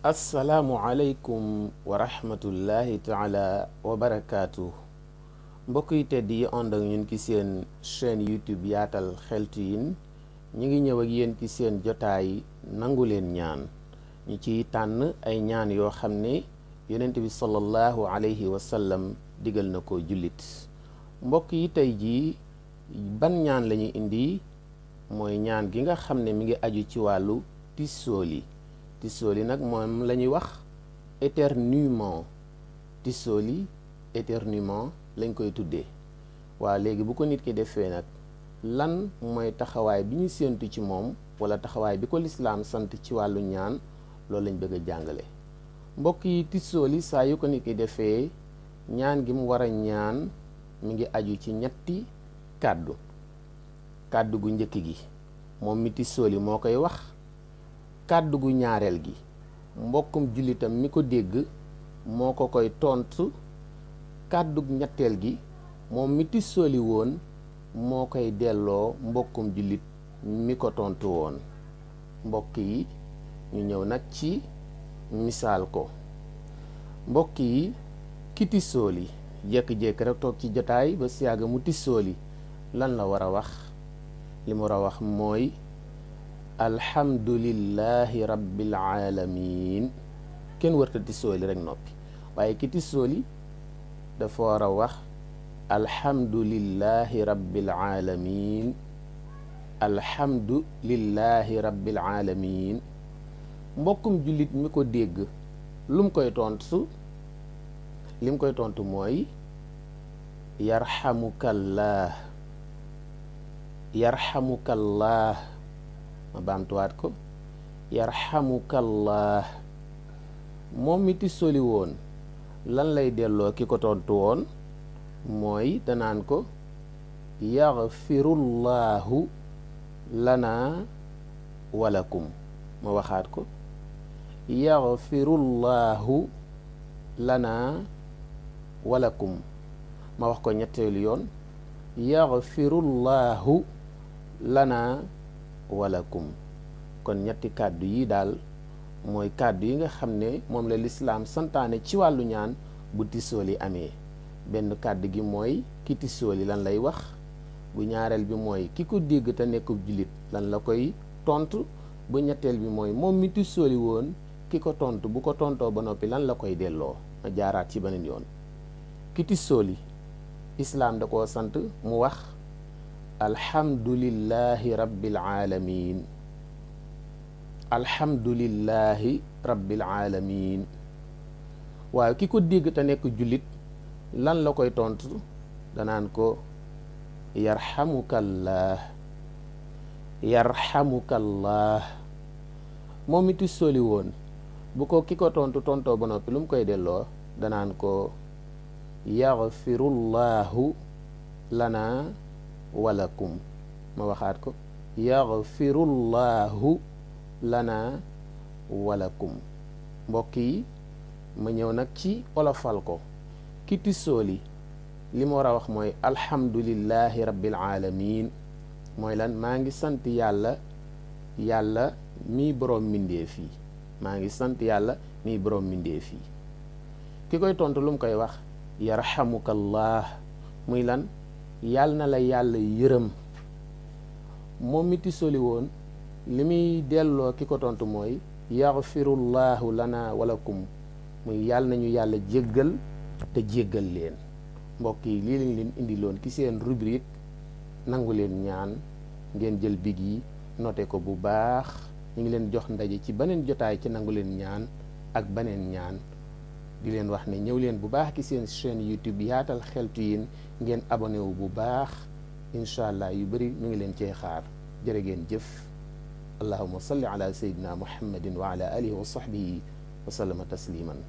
asalaamualeykum wa rahmatullahi taala wa barakaatu mbokk yi tedd yi ànd ak ñun ci seen chaîne YouTube yaatal xeltu yin ñi ngi ñëw ak yéen ci seen jotaay nangu leen ñaan ñu ciy tànn ay ñaan yoo xam ne yonent bi sallallahu alayhi wa sallam digal na ko jullit mbokk yi tey jii ban ñaan lañuy indi mooy ñaan gi nga xam ne mi ngi aju ci wàllu tissooli tissooli nag moom la ñuy wax éternuement tissooli éternuement lañ koy tuddee waaw léegi bu ko nit ki defee nag lan mooy taxawaay bi ñu séentu ci moom wala taxawaay bi ko lislaam sant ci wàllu ñaan loolu lañ bëgg a jàngale mbokk yi tissooli saa yu ko nit ki defee ñaan gi mu war a ñaan mi ngi aju ci ñetti kàddu gu njëkk gi moom mi tissooli moo koy wax kàddu gu ñaareel gi mbokkum jullitam mi ko dégg moo ko koy tontu kàddu ñetteel gi moom mi tissooli woon moo koy delloo mbokkum jullit mi ko tontu woon mbokk yi ñu ñëw nag ci misaal ko mbokk yi ki tissooli jékki-jékki rek toog ci jotaay ba siyaaga mu tissooli lan la war a wax li mu war a wax mooy alhamdulillahi rabbil alamin kenn warta tissooli rek noppi waaye ki tissooli dafa war a wax alhamdulillahi rabbil alamin alhamdulillahi rabbil alamin mbokkum jullit mi ko dégg lu mu koy tontu li mu koy tontu mooy yarhamukallah yarhamukallah ma baamtuwaat ko yarhamukallah moom mi tissooli woon lan lay delloo ki ko tontu woon mooy danaan ko yaxfirullahu lana walakum ma waxaat ko yaxfirullahu lana walakum ma wax ko ñetteelu yoon yaxfirullahu lana walakum kon ñetti kàddu yi daal mooy kàddu yi nga xam ne moom la lislaam santaane ci wàllu ñaan bu tissooli amee benn kàddu gi mooy ki tissooli lan lay wax bu ñaareel bi mooy ki ko dégg te nekkub jullit lan la koy tontu bu ñetteel bi mooy moom mi tissooli woon ki ko tontu bu ko tontoo ba noppi lan la koy delloo ma jaaraat ci beneen yoon ki tissooli islaam da koo sant mu wax alhamdulillahi rabbil alamin alhamdulillahi rabbil alamin waaye ki ko dégg te nekk jullit lan la koy tontu danaan ko yarhamukallah yarhamukallah moom mi tissooli woon bu ko ki ko tontu tontoo ba noppi lu mu koy delloo danaan ko yaxfirullahu lana walakum ma waxaat ko yaxfirullahu lana walakum mbokk yi ma ñëw nag ci olofal ko ki tissooli li ma war a wax mooy alhamdulillahi rabbil alamin mooy lan maa ngi sant yàlla mii boroom mbindeef yi maa ngi sant yàlla mii boroom mbindeef yi ki koy tontu lu mu koy wax yarhamukallah muy lan yàlla na la yàlla yërëm moom mi tissooli woon li muy delloo ki ko tontu mooy yaxfirullahu lana walakum muy yàlla nañu yàlla jéggal te jéggal leen mbokk yi lii lañ leen indiloon ci seen rubrique nangu leen ñaan ngeen jël big yi noté ko bu baax ñu ngi leen jox ndaje ci beneen jotaay ci nangu leen ñaan ak beneen ñaan di leen wax ne ñëw leen bu baax ci seen chaîne YouTube yaatal xeltu yin ngeen abonné wu bu baax incha allah yu bëri ñu ngi leen cee xaar jërë ngeen jëf allahumma salli ala sayyidina muhammadin wa ala alihi wa sahbihi wa sallama tasliman